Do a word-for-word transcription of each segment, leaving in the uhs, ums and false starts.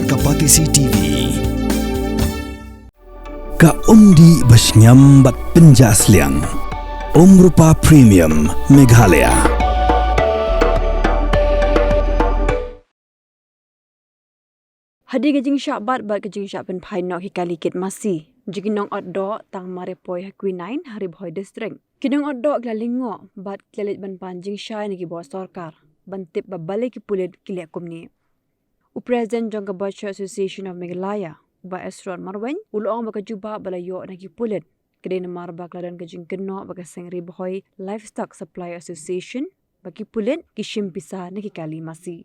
Ka Batesi T V. Ka umdih ba shngiam bad pynjah sliang. Umrupa Premium Meghalaya. Hadien ka jingshah bat bad ka jingshah pynphai noh ki kali kit masi jong ki nongot doh tang mar ïa poi ha Quinine ha Ri Bhoi District, ki nongot doh ki la lyngngoh bad ki la leit ban pan jingshai na ki bor sorkar ban tip ba balei ki pulit ki leh kumne. U President jong ka Butcher Association of Meghalaya, u Bah Esron Marwein, u la ong ba ka jubab ba la ïoh na ki pulit ka dei namar ba ka la don ka jingkynnoh ba ka seng Ri Bhoi Livestock Supply Association ba ki pulit ki shim pisa na ki kali masi.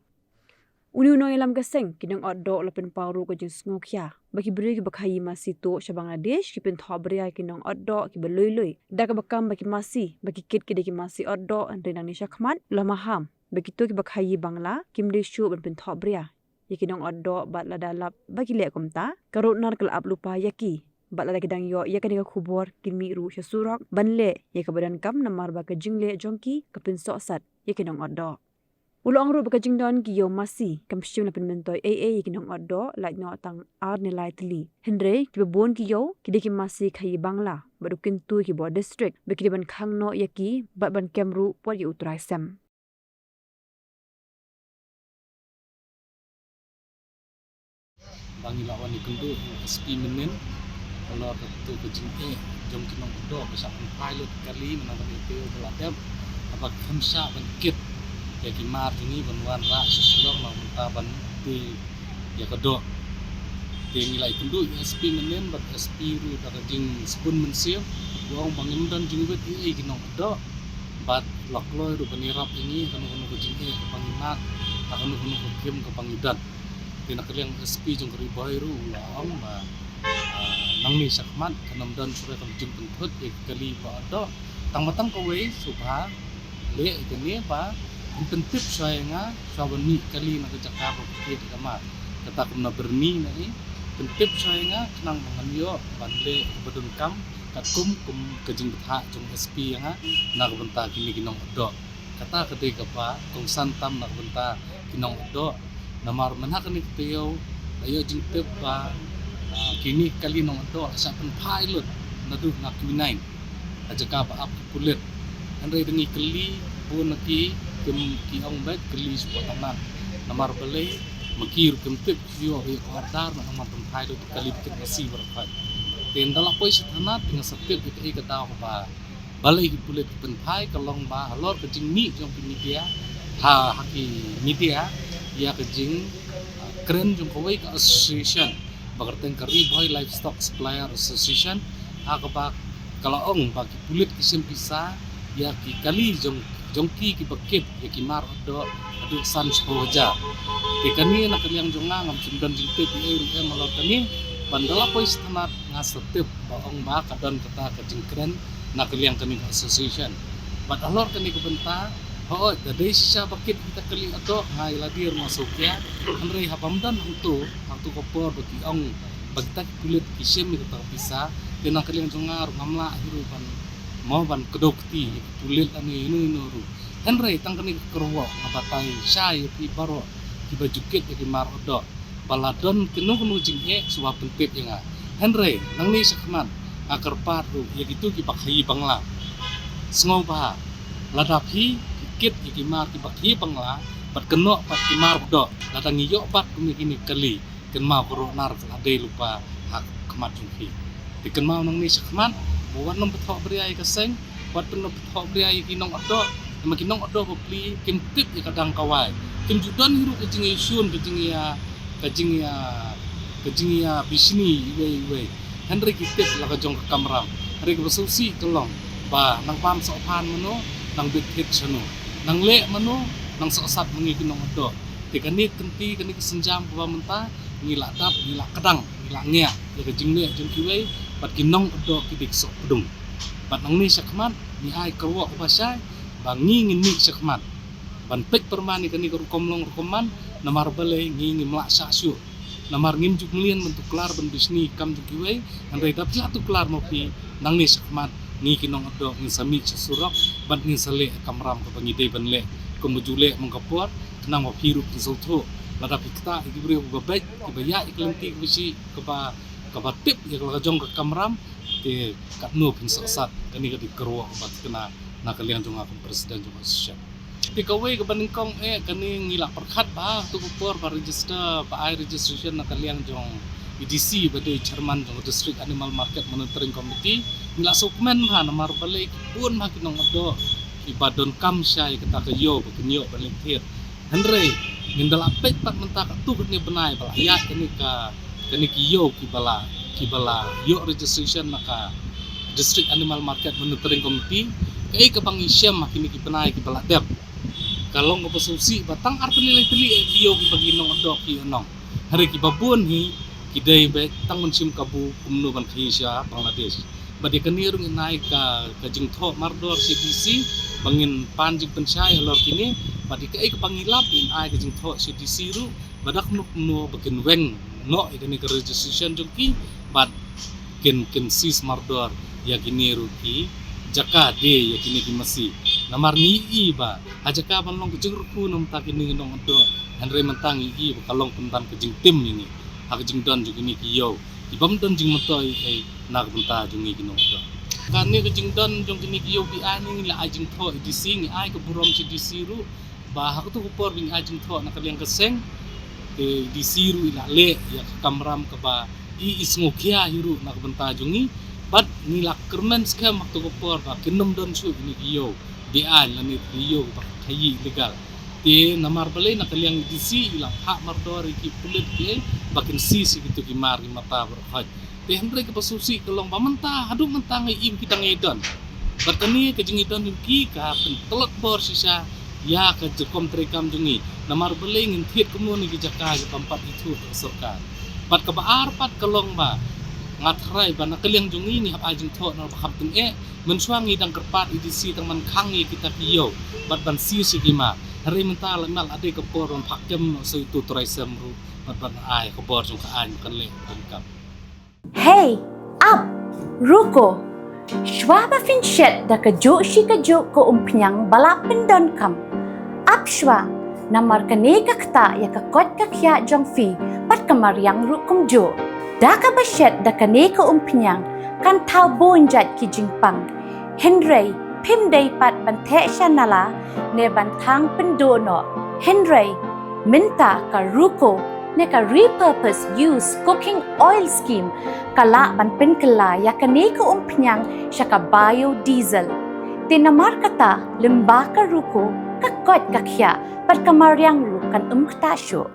Une u nongïalam ka seng, ki nongot doh la pynpaw ruh ka jingsngewkhia ba ki briew kiba khaïi masi tuh sha Bangladesh ki pynthohbria ïa ki nongot doh kiba lui lui da kaba kam ba ki masi ba ki kit ki dei ki masi ot doh, hynrei nangne shakhmat la maham ba kito kiba khaïi Bangla kim dei shuh ban pynthohbria ïa ki nongot doh bad lada lap ba ki leh kumta, ka Rohnar ka la ap lypa ïa ki. Bad lada ki dang ïoh ïa kane ka khubor, ki mih ruh sha surok ban leh ïa kaba donkam namar ba ka jingleh jong ki ka pynsohsat ïa ki nongot doh. U la ong ruh ba ka jingdon ki ïew masi kam shym la pynmyntoi ei ei ïa ki nongot doh, lait noh tang ar ne lai tylli. Hynrei kiba bun ki ïew ki dei ki masi khaïi Bangla bad u kyntu ïa ki bor district ba ki dei ban khang noh ïa ki bad ban kem ruh pat ïa u trai sem. Ba ngi la wan ïakynduh ïa u S P mynnin halor kata ka jingeh jong ki nongot doh ba shah pynphai lut kali na kane ka taïew ba la dep, haba khlem shah ban kit ïa ki mar jong ngi ban wanrah sha Shillong na ka bynta ban tei ïa ka doh. Te ngi la ïakynduh ïa u S P mynnin bad u S P ruh da ka jingsbun mynsiem, u ong ba ngim don jingwit ei ei ïa ki nongot doh bad la kloi ruh ban ïarap ïa ngi ha kano kano ka jingeh kaba ngi mad, ha kano kano ka kem kaba ngi don. Te na ka liang u S P jong ka Ri Bhoi ruh u la ong ba, ah, nangne shakhmat kan ym don shuh ka jingpynthut ïa ki kali ba ot doh. Tang ba tang kawei sngewbha leh ïa kane ba phin pyntip shuwa ïa nga shuwa ban mih kali na ka jaka ba phi kit ïa ka mar. Kata kumno byrni na i, pyntip shuwa ïa nga khnang ba ngan ïoh ban leh ba donkam katkum kum ka jingbthah jong u S P ïa nga na ka bynta kine ki nongot doh. Kata ka dei kaba kongsan tam na ka bynta ki nongot doh. Namar mynta kane ka taïew la ïoh jingtip ba, ah, kine ki kali nongot doh la shah pynphai lut naduh na Quinine ha jaka ba ap ki pulit. Hynrei da ngi kylli bun na ki, kim, ki ong ba kylli sha pdeng thana. Namar balei, ma ki ruh kim tip shuh ïa ka order, namar pynphai lut ki kali ba kit masi baroh khoit. Te ynda la poi sha thana te nga sa tip ïa kaei ka daw kaba balei ki pulit ki pynphai. Ka long ba halor ka jingmih jong ki media, ha, ha ki media ïa ka jing, ah, kren jong kawei ka association ba kyrteng ka Ri Bhoi Livestock Supplier Association, ha kaba ka la ong ba ki pulit ki shim pisa ïa ki kali jong, jong ki kiba kit ïa ki mar ot doh haduh san shiphew hajar. Te kane na ka liang jong nga ngam shym don jingtip ei ei ruh em halor kane, ban da la poi sha thana nga sa tip ba ong ba ka don kata ka jingkren na ka liang kane ka association. Bad halor kane ka bynta, hooid, da dei shisha ba kit kita kali ot doh, nga ïa lade ruh nga sngewkhia. Hynrei haba ym don hangto, hangto ka por ba ki ong ba kita ki pulit ki shim ïa kata ka pisa, te na ka liang jong nga ruh ngam lah hi ruh ban, mo ban kdew kti ïa ki pulit lane ino ino ruh. Hynrei tang kane ka kyrwoh nga batai shai ïa phi baroh kiba ju kit ïa ki mar ot doh, ba la don kano kano jingeh sngewbha pyntip ïa nga. Hynrei nangne shakhmat nga kyrpad ruh ïa kito kiba khaïi Bangla, sngewbha lada phi ki kit ïa ki mar kiba khaïi Bangla bad kynnoh pat ki mar ot doh, lada ngi ïoh bat kum ïa kine ki kali, kynmaw ka Rohnar ka la dei lypa ha khmat jong phi. Te kynmaw nangne shakhmat, ba wat nym pynthohbria ïa ka seng, wat nym pynthohbria ïa ki nongot doh. Namar ki nongot doh bapli kim tip ïa ka dang ka wai. Kim ju don hi ruh ka jingïashun, ka jingïa, ka jingïa, ka jingïabishni iwei iwei. Hynrei ki tip la ka jong ka kamram. Hynrei kaba sngewsih ka long ba nang bam sohphan mano, nang bit thit shano, nang leh mano, nang sohsat ma ngi ki nongot doh. Te kane ka kynti, kane ka sienjam kaba mynta ngi la dap, ngi la kdang, ngi la ngiah ïa ka jingleh jong kiwei bad ki nongot doh ki dei ki sohpdung. Bad nangne shakhmat ngi ai kyrwoh kaba shai ba ngi ngin mih shakhmat ban peit pyrman ïa kane ka rukom long rukom man, namar balei ngi ngim lah shah shuh. Namar ngim ju mlien ban tuklar ban bishni kam jong kiwei, hynrei da phi la tuklar ma phi, nangne shakhmat ngi ki nongot doh ngin sa mih sha surok bad ngin sa leh kamram kaba ngi dei ban leh, kumba ju leh man ka por, khnang ba phi ruh phin sngewthuh Lada phi ktah ïa ki briew kiba beit, kiba ïaid ïa ka lynti kaba shi, kaba, kaba tip ïa ka la ka jong ka kamram, te katno phin sah sat. Kane ka dei ka kyrwoh kaba thikna na ka liang jong nga kum president jong ka association. Te kawei kaba nyngkong eh, kane ngi la pyrkhat ba ha tu ka por ba register, ba ai registration na ka liang jong i D C ba dei chairman jong ka District Animal Market Monitoring Committee, ngi la sngewkmen bha namar balei ki bun bha ki nongdoh kiba donkam sha ïa kata ka ïew ba kin ïoh ban leit thied. Hynrei ngin da la peit pat mynta katto katne bnai ba la ïaid kane ka, kane ki ïew kiba la, kiba la ïoh registration na ka District Animal Market Monitoring Committee. Kaei kaba ngi shem ha kine ki bnai kiba la dep, ka long kaba sngewsih ba tang ar tylli lai tylli eh ki ïew kiba ki nongdoh ki ïohnong. Hynrei kiba bun hi ki dei beit tang ban shim kabu kumno ban khaïi sha Bangladesh. Bad ïa kane ruh ngin ai ka, ka jingthoh mardor sha D C ba ngin pan jingpynshai halor kine. Bad ïa kaei kaba ngi lap ngin ai ka jingthoh sha D C ruh ba da kumno kumno ba kin weng noh ïa kane ka registration jong ki bad kin, kin cease mardor ïa kine ruh ki jaka de ïa kine ki masi. Namar ngi i ba ha jaka ban long ka jingkyrkhu na ka bynta kine ki nongdoh, hynrei mynta ngi i ba ka long pynban ka jingtim ïa ngi ha ka jingdon jong kine ki ïew ki bym don jingmyntoi ei na ka bynta jong ngi ki nongdoh. Kane ka jingdon jong kine ki ïew B I ngi la ai jingthoh ïa D C, ngi ai ka burom sha D C ruh ba ha kato ka por ba ngi ai jingthoh na ka liang ka seng, te D C ruh i la leh ïa ka kamram kaba i, i sngewkhia hi ruh na ka bynta jong ngi. Bad ngi la kyrmen skhem ha kato ka por ba kin ym don shuh kine ki ïew B I lane ki ïew ba khaïi illegal. Te namar balei na ka liang D C i la phah mardor ïa ki pulit ki ba kin cease ïa kito ki mar ki mata baroh khoit. Te hynrei kaba sngewsih ka long ba mynta, haduh mynta ngi im ki dang ïa don. Bad kane ka jingïadon jong ki ka pyntlot bor shisha ïa ka jingkhom treikam jong ngi. Namar balei ngin thied kumno na ki jaka kiba ym pat ithuh da ka sorkar. Bad kaba ar pat ka long ba nga tharai ba na ka liang jong ngi ngi hap ai jingthoh na ba kham tyngeh. Mynshuwa ngi dang kyrpad ïa D C tang ban khang ïa kita ki ïew bad ban cease ïa ki mar. Hynrei mynta la mel ade ka por ban phah kem noh sa ïa uto u trai sem ruh bad ban ai ka bor jong ka aiñ ba kan leh ban kam. Hei, ap, ruko. Shuwa ba phin shet da kajuh shi kajuh ka umphniang ba la pyndonkam, ap shuwa, namar kane ka ktah ïa ka koit ka khiah jong phi bad ka mariang ruh kumjuh. Da kaba shet da kane ka umphniang kan thaw bun jait ki jingpang. Hynrei phim dei pat ban theh sha nala ne ban thang pynduh noh. Hynrei mynta ka ruko ne ka repurpose use cooking oil scheme ka lah ban pynkylla ïa kane ka umphniang sha ka biodiesel. Te namar kata lyngba ka ruko ka koit ka khiah bad ka mariang ruh kan ym ktah shuh.